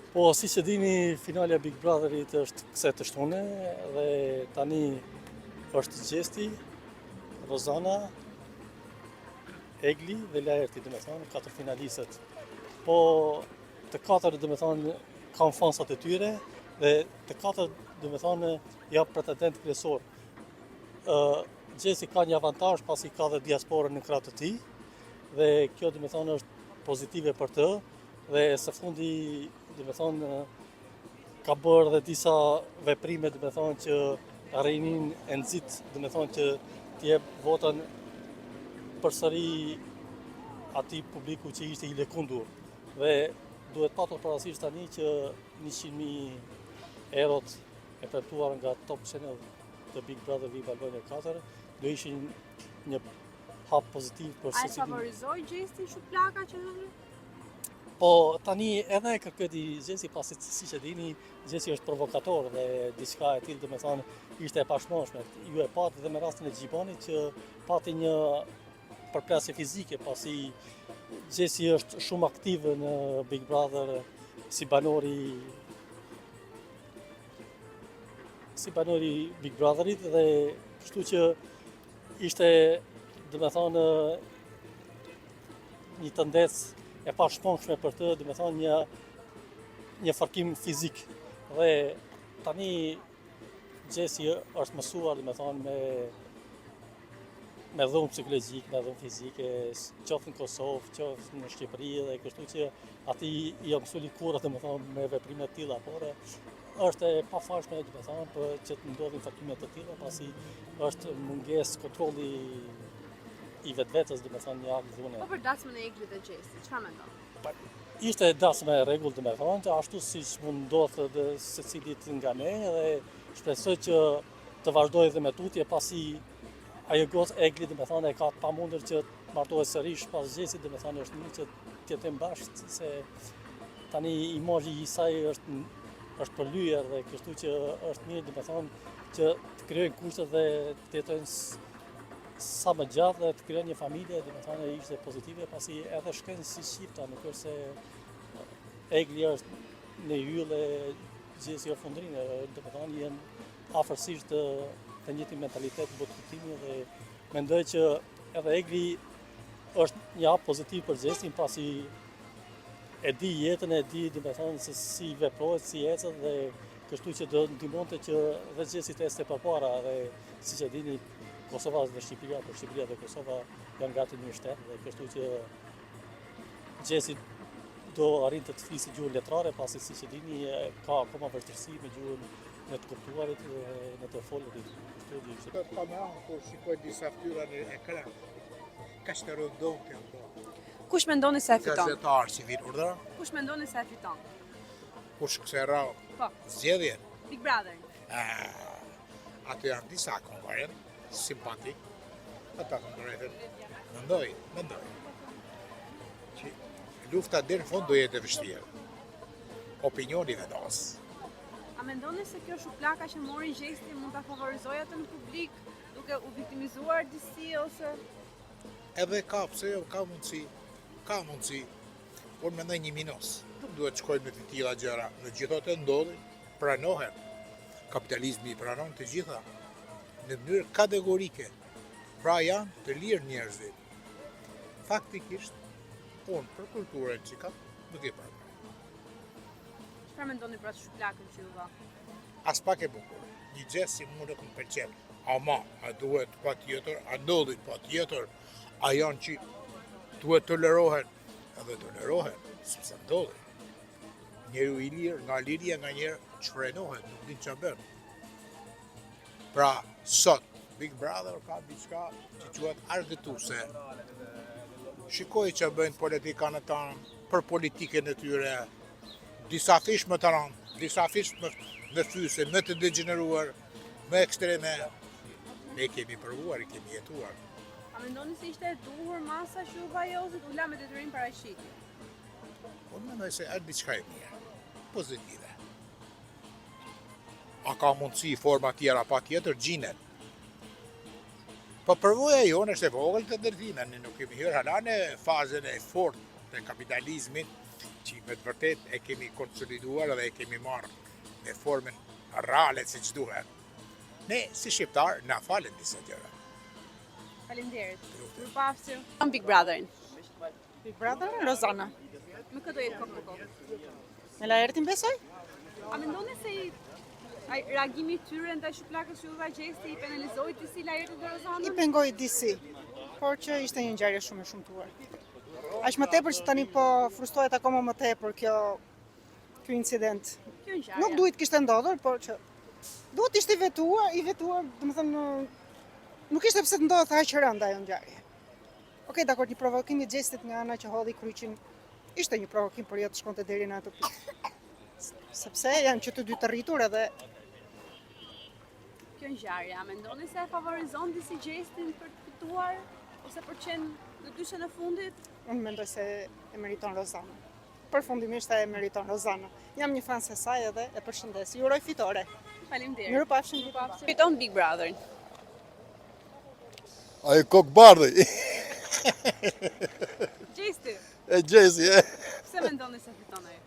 Po, siç e dini, finalja e Big Brotherit është kësaj të shtune dhe tani është Gjesti, Rozana, Egli dhe Laerti, domethonë, katër finalistët. Po, të katër, domethonë, kanë fansat e tyre dhe të katër, domethonë, janë pretendent kryesor. Gjesti ka një avantazh pasi ka dhe diasporën në krah të tij dhe kjo, domethonë, është pozitive për të Dhe së fundi, domethonë, ka bërë dhe disa veprime, domethonë, që rininë e nxit, domethonë, që t'i jep votën përsëri atij publiku që ishte i lëkundur. Dhe duhet patur parasysh tani që 100.000 eurot e premtuar nga Top Channel të Big Brother VIP Albania 4 do ishin një hap pozitiv për secilin. A e favorizoi Gjestin shuplaka që dhënë? Po tani edhe e kërkoi Gjesti pasi siç e dini, Gjesti është provokator dhe diçka e tillë domethonë ishte e pashmangshme. Ju e patë dhe me rastin e Gjibanit që pati një përplasje fizike pasi Gjesti është shumë aktiv në Big Brother si banor i si banor i Big Brotherit dhe kështu që ishte domethonë një tendencë e pashmangshme për të, domethonë një, një fërkim fizik. Dhe tani Gjesti është mësuar, domethonë, me, me dhunë psikologjike, me dhunë fizike, qoftë në Kosovë, qoftë në Shqipëri dhe kështu që atij i është mësu lëkura, domethonë, me veprime të tilla, por është e pafalshme, domethonë, për që të ndodhin fërkime të tilla, pasi është mungesë kontrolli i vetvetes, domethonë, një akt dhune. Po për dasmën e Eglit dhe Gjestit, çfarë mendon? Pa, ishte dasmë e rregullt, domethonë, që ashtu siç mund ndodhë dhe secilit nga ne, dhe shpresoj që të vazhdojë dhe me tutje, pasi ajo gocë Egli, domethonë, e ka të pamundur që të martohet sërish pas Gjestit, domethonë, është mirë që të jetojnë bashkë, se tani imazhi i saj është është përlyer dhe kështu që është mirë, domethonë, që të krijojnë kushtet dhe të jetojnë sa më gjatë dhe të krijojnë një familje, domethonë ishte pozitive, pasi edhe shkojnë si çifta, nuk është se Egli është një yll e Gjesti o fundrinë, domethonë janë afërsisht të, të njëjtin mentalitet botëkuptimi dhe mendoj që edhe Egli është një hap pozitiv për Gjestin, pasi e di jetën, e di, domethonë, se si veprohet, si ecet dhe kështu që do ndihmonte që dhe Gjesti të ecte përpara dhe siç e dini Kosova dhe Shqipëria, por Shqipëria dhe Kosova janë gati një shtet dhe kështu që Gjesti do arrinte të fliste gjuhën letrare, pasi siç e dini ka akoma vështirësi me gjuhën në të kuptuarit dhe në të folurit. Kështu që ishte. Po më kur shikoj disa fytyra në ekran, kaq të rëndomtë janë bërë. Kush mendoni se e fiton? Gazetar si vit urdhëro? Kush mendoni se e fiton? Kush kësaj radhe? Po. Zgjedhjen? Big Brother. Ah, aty janë disa konkurrentë simpatik. Ata konkurrentët mendoj, mendoj. Që lufta deri në fund do jetë e vështirë. Opinioni vendos. A mendoni se kjo shuplaka që mori Gjesti mund ta favorizojë atë në publik duke u viktimizuar disi ose Edhe ka, pse jo, ka mundësi, ka mundësi, por mendoj një minus. Nuk duhet të shkojmë në të tilla gjëra, megjithatë ndodhin, pranohen. Kapitalizmi i pranon të gjitha në mënyrë kategorike. Pra janë të lirë njerëzit. Faktikisht, unë për kulturën që kam, nuk e pranoj. Çfarë mendoni për atë shuplakën që ju dha? Aspak e bukur. Një gjest që mua nuk më pëlqen. Ama, a duhet patjetër, a ndodhin patjetër, a janë që duhet tolerohen, edhe tolerohen, sepse ndodhin. Njeriu i lirë, nga liria nganjëherë, çfrenohet, nuk din ça bën. Pra, sot, Big Brother ka diçka që quhet argëtuese. Shikoj ça bëjnë politikanët tanë për politikën e tyre, disa fish më të rëndë, disa fish më, më fyese, më të degjeneruar, më ekstreme. Ne kemi provuar, i kemi jetuar. A mendoni se ishte e duhur masa që u dha Jozit, u la me detyrim paraqitje? Unë mendoj se është diçka e mirë, pozitive. A ka mundësi forma tjera patjetër gjinden. Po përvoja jonë është e vogël të ndërtime, ne nuk kemi hyrë hala në fazën e fortë të kapitalizmit që Me të vërtetë e kemi konsoliduar dhe e kemi marrë me formën reale siç duhet. Ne si shqiptarë na falen disa gjëra. Faleminderit. Mirupafshim. Big Brotherin. Big Brother, Rozana. Me kë do jetë kokë më kokë? Me Laertin besoj? A mendoni se i ai reagimi i tyre ndaj shuplakës që u dha Gjesti i penalizoi disi Laertin dhe Rozanën? I pengoi disi, por që ishte një ngjarje shumë e shëmtuar. Aq më tepër që tani po frustrohet akoma më tepër kjo ky incident. Kjo ngjarje. Nuk duhet kishte ndodhur, por që duhet ishte i vetuar, i vetuar, domethënë nuk ishte pse të ndodhte aq rëndë ajo ngjarje. Okej, dakord, një provokim i Gjestit nga ana që hodhi kryqin ishte një provokim, por jo të shkonte deri në atë pikë. Sepse janë që të dy të rritur edhe Kjo ngjarje, a mendoni se e favorizon disi Gjestin për të fituar ose për të qenë në dyshen e fundit? Unë mendoj se e meriton Rozana. Përfundimisht e meriton Rozana. Jam një fan e saj edhe e përshëndes. Ju uroj fitore. Faleminderit. Mirupafshim. Fiton Big Brotherin. Ai kokëbardhi. Gjesti. E Gjesti, e. Pse mendoni se fiton ai?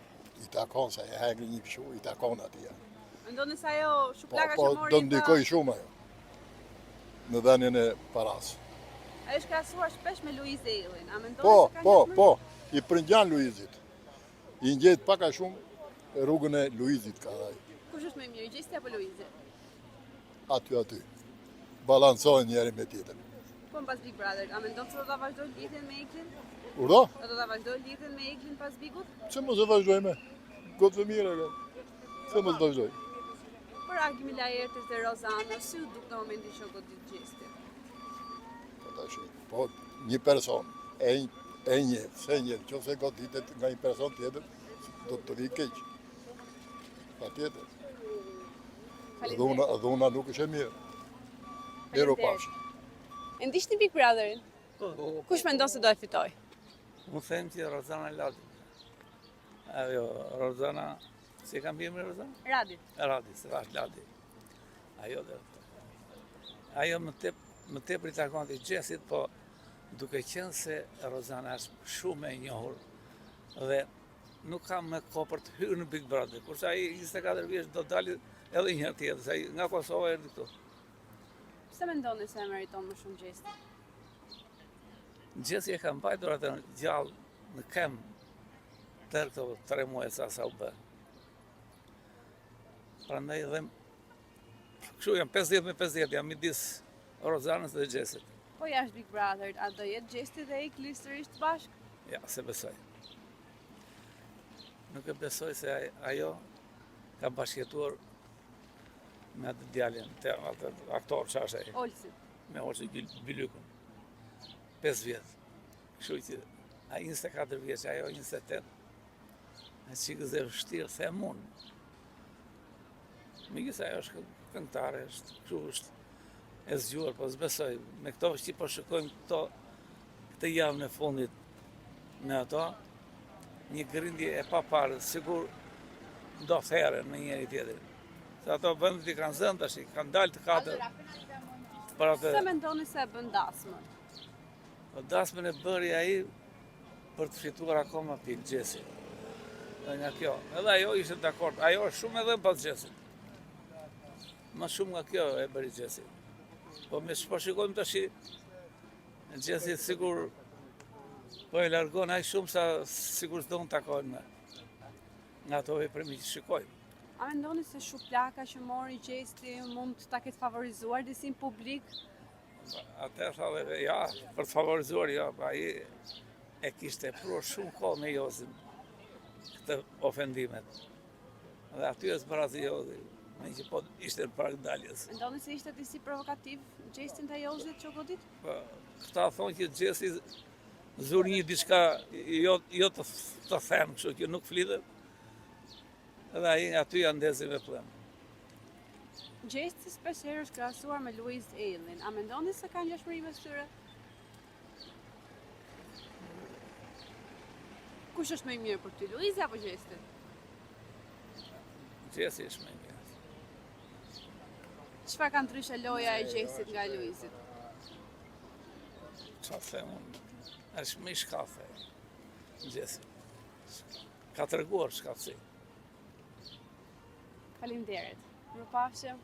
I takon se e hëngri një kështu, i takon atij. Mendoni se ajo Po, shuplaka po, që mori do ndikoj shumë ajo. Në dhënien e parasë. Ai është krahasuar shpesh me Luiz Ejllin. A mendoni Po, se ka po, ngjashmëri? po, i përngjan Luizit. I ngjet pak a shumë rrugën e Luizit ka ai. Kush është më i mirë, Gjesti apo Luizi? Aty, aty. Balancohen njëri me tjetrin. Po mbas Big Brother, a mendon se do ta vazhdoj lidhjen me Eglin? Urdhëro? A do ta vazhdoj lidhjen me Eglin pas Bigut? Pse mos e vazhdojmë? Gocë e mirë, e Pse mos vazhdoj? Po reagimi i Laertit dhe Rozanës, si u duk në momentin që u godit Gjesti? Po tash, po një person e e njeh, s'e njeh, qoftë se goditet nga një person tjetër, do të vijë keq. Patjetër. Dhuna, dhuna nuk është e mirë. Mirupafshim. E ndiqni Big Brotherin? Po. Kush mendon se do e fitoj? Unë them që Rozana Ladi. Ajo, Rozana, si e kam emrin Rozana? Radi. Radi, se është Ladi. Ajo dhe. Ajo më tep, më tepër i takon atij Gjestit, po duke qenë se Rozana është shumë e njohur dhe nuk ka më kohë për të hyrë në Big Brother, kurse ai 24 vjeç do dali edhe një herë tjetër, se ai nga Kosova erdhi këtu. Pse mendoni se e meriton më shumë Gjesti? Gjesti e ka mbajtur atë gjallë në këmbë tërë këto tre muaj sa sa u bë. Prandaj dhe kështu jam 50 me 50, jam midis Rozanës dhe Gjestit. Po jashtë Big Brother, a do jetë Gjesti dhe Egli sërish bashkë? Ja, s'e besoj. Nuk e besoj se ajo ka bashkëjetuar me atë djalin, të atë aktor që është ai. Olsi. Me Olsi Bylykun. 5 vjet. Kështu që ai 24 vjeç, ajo 28. E çikëz e vështirë, them unë. Megjithëse ajo është këngëtare, është kështu është e zgjuar, po s'besoj. Me këto që po shikojmë këto këtë javën e fundit me ato, një grindje e paparë, sikur do theren me njëri tjetrin. Se ato vendet i kanë zënë tash, kanë dalë të katër. Për atë... Pse mendoni se e bën dasmën? Po dasmën e bëri ai për të fituar akoma pikë Gjesti. Dhe nga kjo. Edhe ajo ishte dakord. Ajo është shumë edhe pas Gjestit. Më shumë nga kjo e bëri Gjesti. Po me ç'po shikojmë tash Gjesti sikur po e largon aq shumë sa sikur s'do të takojnë më. Nga ato veprime që shikojmë. A mendoni se shuplaka që mori Gjesti mund ta ketë favorizuar disi në publik? Atë tha dhe, ja, për të favorizuar, jo, pa ai e kishte prurë shumë kohë me Jozin këtë ofendimet. Dhe aty e zbrazi Jozi, meqë po ishte në prag daljes. Mendoni se ishte disi provokativ Gjesti ndaj Jozit që u godit? Po, këta thonë që Gjesti zuri një diçka jo, jo të, të them, kështu që nuk flitet. Dhe ai aty ja ndezi me pëllëmbë. Gjesti shpesh herë është krahasuar me Luiz Ejllin. A mendoni se ka ngjashmëri mes tyre? Kush është më i mirë për ty, Luizi apo Gjesti? Gjesti është më i mirë. Çfarë ka ndryshe loja e Gjestit nga e Luizit? Ça them unë? Është më i shkathë. Gjesti. Ka treguar shkathtësi. Faleminderit. Mirupafshim.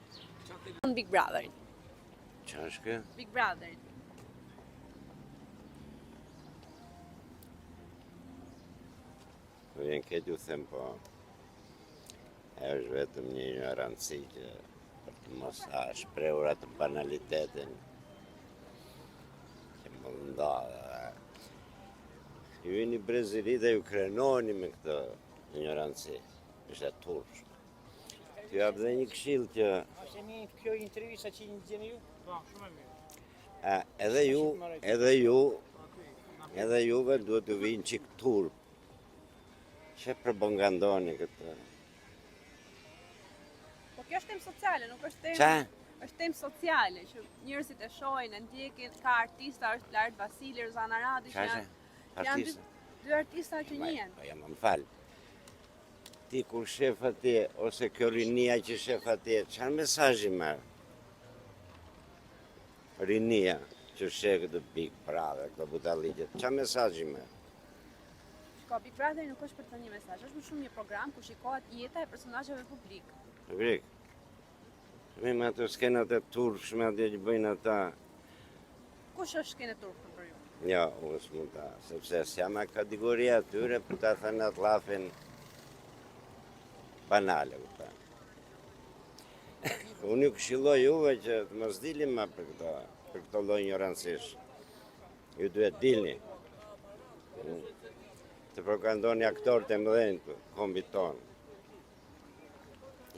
Big Brother. Që është kjo? Big Brother. Po vjen keq ju them po. Ajo është vetëm një injorancë që për të mos a shprehur atë banalitetin që më ndodh. Ju jeni brez i ri dhe ju krenoheni me këtë injorancë. Është e turpshme. T'ju jap dhe një këshillë që Është e mirë kjo intervista që i gjeni ju? Po, shumë e mirë. A, edhe ju, edhe ju, edhe juve duhet t'ju vijë një çikë turp. Që propagandoni këtë. Po kjo është temë sociale, nuk është temë Ça? Është temë sociale që njerëzit e shohin, e ndjekin, ka artista, është Laert Vasili, Rozana Radi, Ça që janë është? janë dy, Artista. dy artista që njihen. Po jam, më fal. Ti kur shef atje, ose kjo rinia që shef atje, çfarë mesazhi merr? Rinia që sheh këtë Big Brother, këto budalliqe, çfarë mesazhi merr? Shiko, Big Brother nuk është për të thënë një mesazh, është më shumë një program ku shikohet jeta e personazheve publik. Publik. Mi me ato skenat e turpshme atje që bëjnë ata. Kush është skenë e turpshme për ju? Jo, unë s'mund ta, sepse s'jam e kategoria atyre për ta thënë atë llafin banale, kupton. Unë ju këshilloj juve që të mos dilni më për këto, për këto lloj injorancish. Ju duhet dilni. Të propagandoni aktorët e mëdhenj të kombit tonë.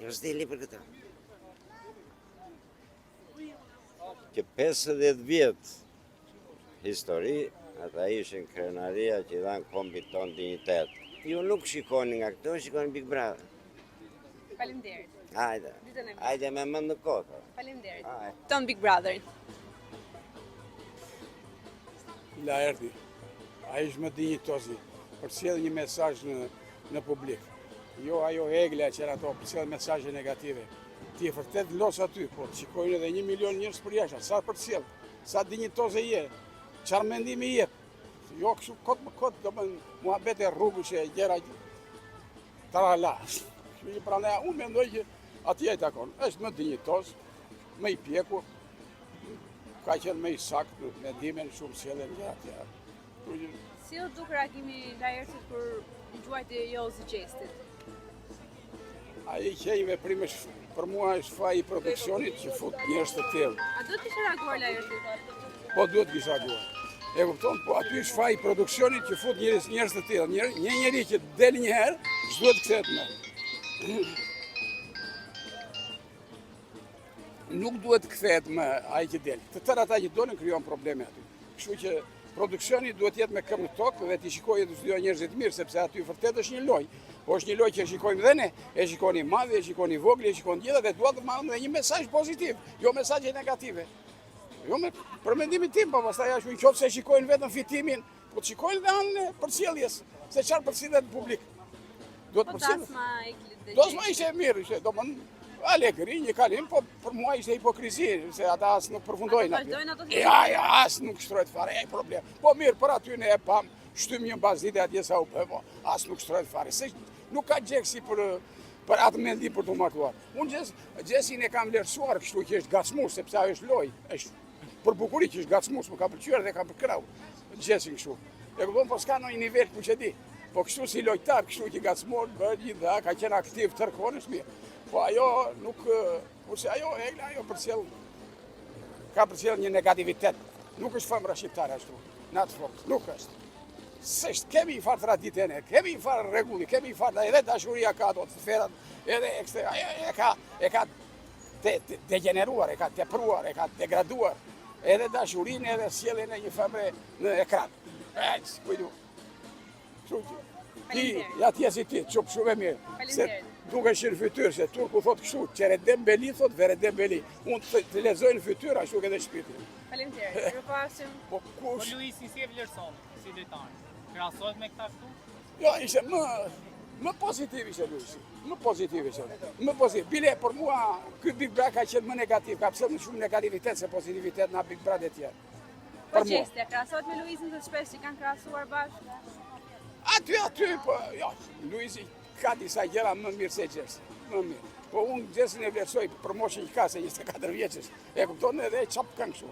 Ju s'dilni për këto. Që 50 vjet histori, ata ishin krenaria që i dhanë kombit tonë dinjitet. Ju nuk shikoni nga këto, shikoni Big Brother. Faleminderit. Hajde. Ditën e mirë. Hajde me mend në kokë. Faleminderit. Hajde. Ton Big Brother. Laerti, ai është më dinjitozi, përcjell një mesazh në në publik. Jo ajo Egla që era ato përcjell mesazhe negative. Ti e vërtet los aty, por të shikojnë edhe një milion njerëz përjashta, sa përcjell, sa dinjitoze je, çfarë mendimi jep. Jo kështu kot më kot, do bën muhabete rrugësh e gjëra trala. Kështu që prandaj unë mendoj që atij i takon. Është më dinjitoz, më i pjekur, ka qenë më i saktë në mendime në shumë sjellje në gjëra tjera. Kështu që Si u duk reagimi i Laertit kur i gjuajti Jozi Gjestit? Ai që i veprim është për mua është faji i produksionit që fut njerëz të tillë. A duhet të kishte reaguar Laerti? Po duhet të kishte reaguar. E kupton, po aty është faji i produksionit që fut njerëz njerëz të tillë. Një një njeri që del një herë, s'duhet të kthehet më. Nuk duhet të kthehet më ai që del. Të tërë ata që dolën krijuan probleme aty. Kështu që produksioni duhet të jetë me këmbë në tokë dhe t'i shikojë të studiojë njerëzit mirë, sepse aty vërtet është një lojë. Po është një lojë që e shikojmë dhe ne, e shikon i madhi, e shikon i vogli, e shikon gjitha dhe duhet të marrim dhe një mesazh pozitiv, jo mesazhe negative. Jo me për mendimin tim, po pastaj ashtu në qoftë se shikojnë vetëm fitimin, po të shikojnë dhe anën e përcjelljes, se çfarë përcillet në publik. Duhet Po përcjellë. dasma e Eglit dhe Dasma ishte e mirë, ishte, domethënë, alegri, një kalim, po për mua ishte hipokrizi, se ata as nuk përfundojnë Ata vazhdojnë ato si Ja, ja, as nuk shtrohet fare, e problem. Po mirë, për aty ne e pam, shtym një mbasdite atje sa u bë, po as nuk shtrohet fare. Se nuk ka Gjesti për për atë mendim për të martuar. Unë Gjes, Gjesin e kam vlerësuar kështu që është ngacmues, sepse ajo është lojë, është për bukuri që është ngacmues, më ka pëlqyer dhe kam përkrahur Gjesin kështu. E kupton, po s'ka ndonjë nivel kush e di. Po kështu si lojtar, kështu që ngacmon, bën një dha, ka qenë aktiv tërë kohën, është mirë. Po ajo nuk, kurse ajo Egla, ajo përcjell ka përcjell një negativitet. Nuk është femra shqiptare ashtu, në atë formë, nuk është. S'është, kemi një farë tradite ne, kemi një farë rregulli, kemi një farë, edhe dashuria ka ato të ferat, edhe ekstra, ajo e ka, e ka te, te, degeneruar, e ka tepruar, e ka degraduar, edhe dashurinë edhe sjelljen e një femre në ekran. E, kujdu. Kështu që ti, ja ti si ti, çup shumë e mirë. Se dukesh në fytyrë, se turku thot kështu, çehreden belli, thot vereden belli. Unë të, të lexoj në fytyrë, ashtu ke dhe shpirtin. Faleminderit. Mirupafshim. Po kush? Po Luisin si e vlerëson si lojtar? Krahasohet me këta këtu? Jo, ishte më më pozitiv ishte Luisi. Më pozitiv ishte. Më pozitiv. Bile për mua ky Big Brother ka qenë më negativ, ka pasur më shumë negativitet se pozitivitet në Big Brother e tjerë. Po Gjesti, a krahasohet me Luizin se shpesh i kanë krahasuar bashkë? Aty, aty, po, jo, Luizi ka disa gjëra më mirë se Gjesti, më mirë. Po unë Gjestin e vlerësoj për moshën që ka se 24 vjeç është. E kupton edhe e çap këngë kështu.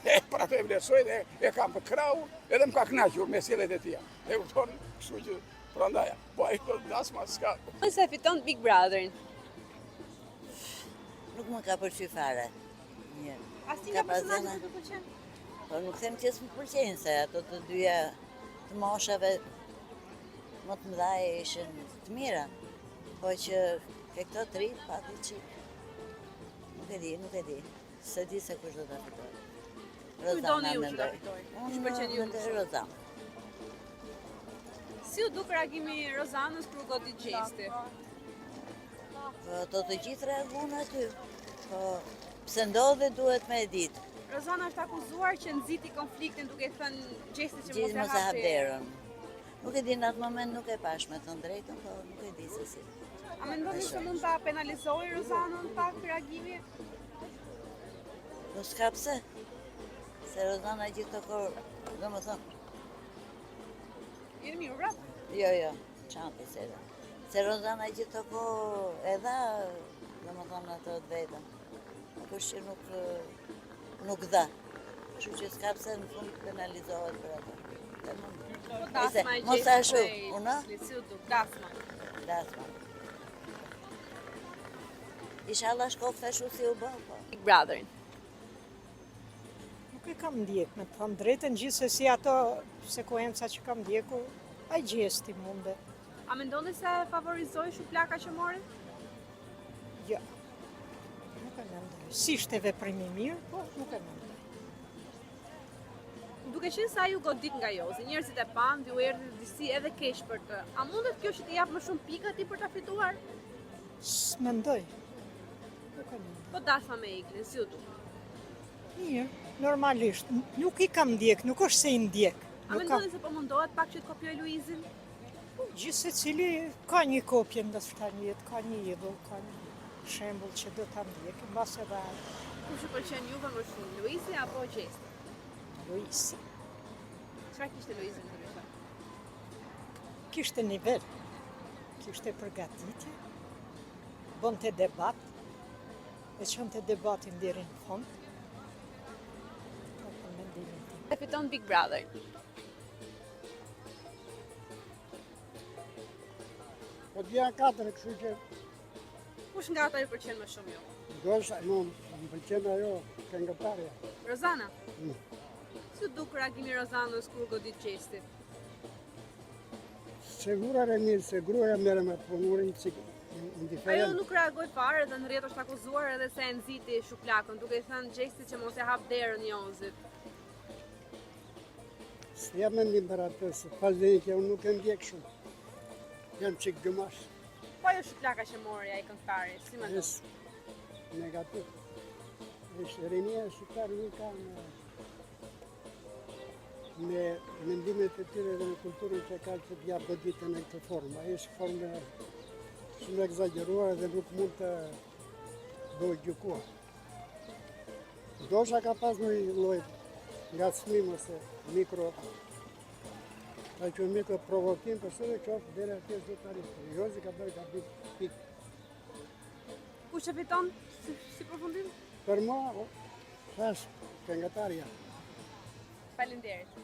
E për ato e vlerësoj dhe e kam përkrahur, edhe më ka kënaqur me sjelljet e tija. E kupton, kështu që prandaj. Po ai po dasma s'ka. Se fiton Big Brotherin. Nuk më ka pëlqy fare. Mirë. Asnjë nga personazhet nuk të pëlqen? Po nuk them që s'më pëlqejnë se ato të dyja të moshave më të mëdha ishin të mira. Po që ke këto tri pati çik. Nuk e di, nuk e di. S'e di se kush do ta fitojë. Rozana ju që ta fitojë? Kush pëlqen ju? Mendoj Rozana. Si u duk reagimi i Rozanës kur u godit Gjesti? Po, ato të gjithë reagun aty. Po, pse ndodhi duhet me e ditë. Rozana është akuzuar që nxiti konfliktin duke i thënë Gjestit që mos e hap derën. Nuk e di në atë moment nuk e pash me thënë drejtën, po nuk e di se si. A mendoni se mund ta penalizojë Rozanën pak reagimi? Po s'ka pse. Se Rozana gjithë të kohë, domethënë. Jeni mirë, vrap? Jo, jo, çantë se edhe. Se Rozana gjithë të kohë e dha, domethënë atë të vetën. Nuk është që nuk, nuk dha. Kështu që s'ka pse në fund penalizohet për atë. Po dasma e Mos ashtu, unë? Si u duk, dasma. Dasma. Ishalla shkoftë ashtu si u bë, po. Big Brotherin. Nuk e kam ndjek, me të thënë drejtën, gjithsesi ato sekuenca që kam ndjekur, ai Gjesti munde. A mendoni se e favorizoi shuplaka që mori? Jo, nuk e mendoj. S'ishte veprim i mirë, po nuk e mendoj. Duke qenë se ai u godit nga Jozi, njerëzit e panë dhe u erdhi disi edhe keq për të. A mundet kjo që t'i japë më shumë pikë atij për ta fituar? S'mendoj. Nuk e mendoj. Po dasma me Eglin, si u duk? Mirë, normalisht. Nuk i kam ndjek, nuk është se i ndjek. A mendoni se po mundohet pak që të kopjojë Luizin? Po, gjithsecili ka një kopje ndoshta në jetë, ka një idhull, ka një shembull që do ta ndjekë, mbase edhe ai. Kush ju pëlqen juve më shumë, Luizi apo Gjesti? Luizi. Çfarë kishte Luizi ndryshe? Kishte nivel, kishte përgatitje, bënte debat, e çonte debatin deri në fund. Po, për mendimin tim. E fiton Big Brother. Po të janë katër, kështu që... Kush nga ata ju pëlqen më shumë ju? Ndoshta, më, më pëlqen ajo këngëtarja. Rozana? Mm. Si u duk reagimi i Rozanës kur u godit Gjesti? Sigura e mirë se gruaja merret me punurin që indiferent. Ajo nuk reagoi fare dhe në rrjet është akuzuar edhe se e nxiti shuplakën, duke i thënë Gjestit që mos e hap derën Jozit. S'jap mendim për atë, se falë që unë nuk e ndjek shumë. Jam çikë gëmash. Po ajo shuplaka që mori ai këngëtari, si mendon? Negativ. Është rinia shqiptare nuk ka në me mendimet e tyre dhe me kulturën që ka që t'ja goditën në këtë formë. Ajo është formë shumë ekzagjeruar dhe nuk mund të bëhet gjykuar. Ndoshta ka pas një lloj ngacmim ose mikro Ta që mikro provokim, për së dhe qoftë, deri atje s'do të arrijë. Jozi ka bërë gabim pikë. Kush e fiton si, si përfundim? Për mua, thash, këngëtarja. Faleminderit.